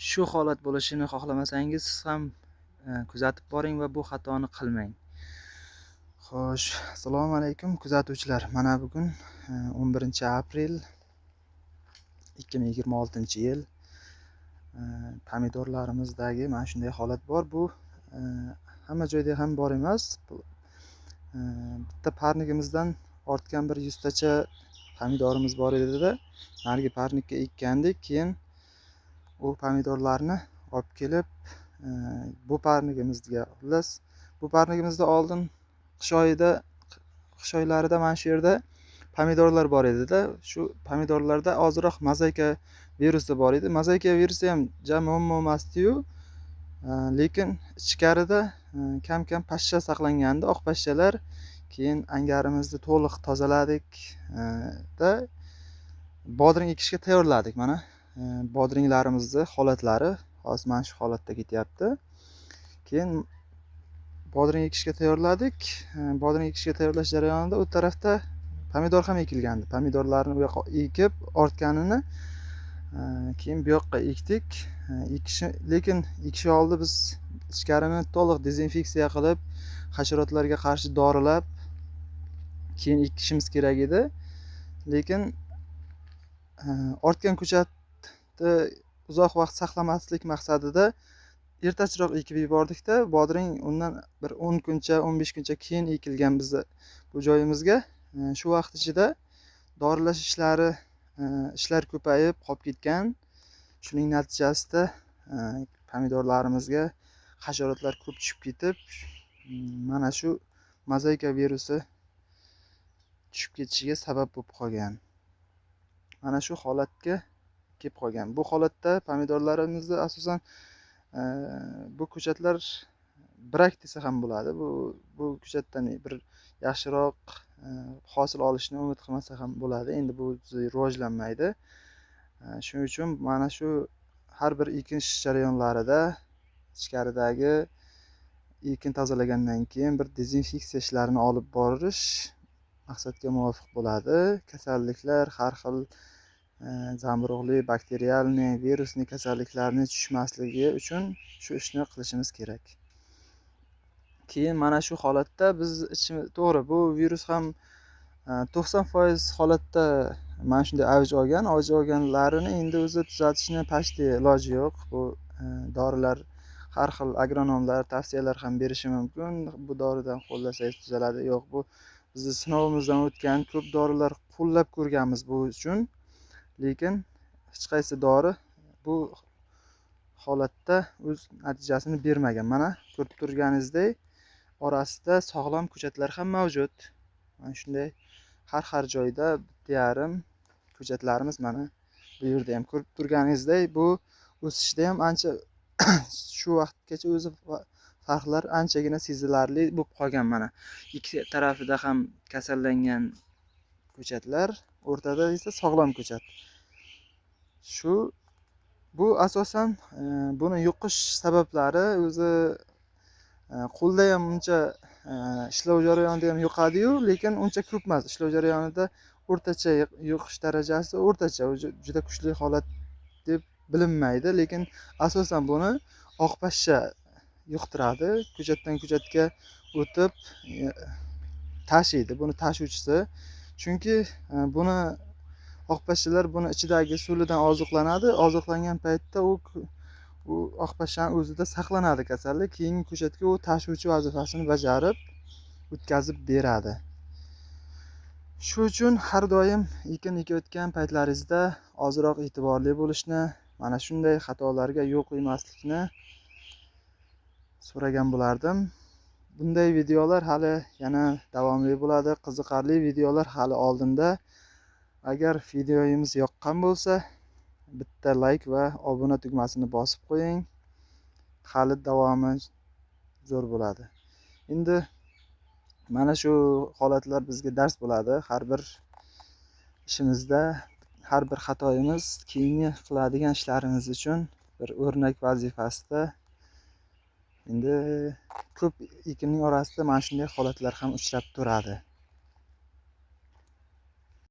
Shu holat bo'lishini xohlamasangiz siz ham kuzatib boring va bu xatoni qilmang. Xo'sh, assalomu alaykum kuzatuvchilar. Mana bugun 11 aprel 2026-yil. Pomidorlarimizdagi mana shunday holat bor. Bu hamma joyda ham bor emas. Bitta parnigimizdan ortgan bir 100 tacha pomidorimiz bor edi-da. Narigi parnikka ekkandik, keyin u pomidorlarni olib kelib bu parnigimizga, xullas bu parnigimizda oldin qish oylarida mana shu yerda pomidorlar bor edi-da. Shu pomidorlarda ozroq mozaika virusi bor edi. Mozaika virusi ham ja muammo emasdi-yu, lekin ichkarida kam-kam pashsha saqlangandi, oq pashshalar. Keyin angarimizni to'liq tozaladik da bodring ekishga tayyorladik. Mana bodringlarimizni holatlari hozir mana shu holatda ketyapti. Keyin bodring ekishga tayyorladik. Bodring ekishga tayyorlash jarayonida u tarafda pomidor ham ekilgandi. Pomidorlarni u yoqqa ekib, ortganini keyin bu yoqqa ekdik. Lekin ekish oldi biz ichkarini to'liq dezinfeksiya qilib, hasharotlarga qarshi dorilab keyin ekishimiz kerak edi. Lekin ortgan ko'chatni uzoq vaqt saqlamaslik maqsadida ertachiroq ekib yubordikda, bodring undan bir 10 kuncha, 15 kuncha keyin ekilgan bizni bu joyimizga. Shu vaqt ichida dorilash ishlari, ishlar ko'payib qolib ketgan. Shuning natijasida pomidorlarimizga hasharotlar ko'p tushib ketib, mana shu mozaika virusi tushib ketishiga sabab bo'lib qolgan. Mana shu holatga kelib qolgan. Bu holatda pomidorlarimizni asosan bu ko'chatlar brak desa ham bo'ladi. Bu ko'chatdan bir yaxshiroq hosil olishni umid qilmasa ham bo'ladi. Endi bu rivojlanmaydi. Shuning uchun mana shu har bir ekish jarayonlarida ichkaridagi ekin tozalagandan keyin bir dezinfeksiya ishlarini olib borish maqsadga muvofiq bo'ladi. Kasalliklar, har xil zamburug'li, bakterialniy, virusli kasalliklarni tushmasligi uchun shu ishni qilishimiz kerak. Keyin mana shu holatda biz to'g'ri, bu virus ham 90% holatda mana shunday avj olgan. Avj olganlarini endi o'zi tuzatishni почти iloji yo'q. Bu dorilar, har xil agronomlar tavsiyalar ham berishi mumkin. Bu doridan qo'llasangiz tuzaladi. Yo'q, bu bizni sinovimizdan o'tgan, ko'p dorilar qo'llab ko'rganmiz bu uchun. Lekin hech qaysi dori bu holatda o'z natijasini bermagan. Mana ko'rib turganingizdek, orasida sog'lom ko'chatlar ham mavjud. Mana shunday har joyda bitta yarim ko'chatlarimiz mana bu yerda ham ko'rib turganingizdek, bu o'sishda ham ancha shu vaqtgacha o'zi farqlar anchagina sezilarli bo'lib qolgan. Mana ikki tarafida ham kasallangan ko'chatlar, o'rtada esa sog'lom ko'chat. Shu bu asosan buni yuqish sabablari o'zi qo'lda ham uncha ishlov jarayonida ham yuqadi-yu, lekin uncha ko'p emas. Ishlov jarayonida o'rtacha yuqish darajasi o'rtacha, juda kuchli holat deb bilinmaydi, lekin asosan buni oq pashsha yuqtiradi. Ko'chatdan ko'chatga o'tib tashiydi, buni tashuvchisi. Chunki buni oq pashshalar buni ichidagi sulidan oziqlanadi. Oziqlangan paytda u oq pashshani o'zida saqlanadi kasallik. Keyingi ko'chatga u tashuvchi vazifasini bajarib o'tkazib beradi. Shu uchun har doim ekin ekayotgan paytlaringizda ozroq e'tiborli bo'lishni, mana shunday xatolarga yo'l qo'ymaslikni so'ragan bo'lardim. Bunday videolar hali yana davomli bo'ladi, qiziqarli videolar hali oldinda. Agar videomiz yoqqan bo'lsa, bitta like va obuna tugmasini bosib qo'ying. Hali davomi zo'r bo'ladi. Endi mana shu holatlar bizga dars bo'ladi. Har bir ishimizda, har bir xatoyimiz keyingi qiladigan ishlarimiz uchun bir o'rnak vazifasida. Endi ko'p ekinning orasida mana shunday holatlar ham uchrab turadi.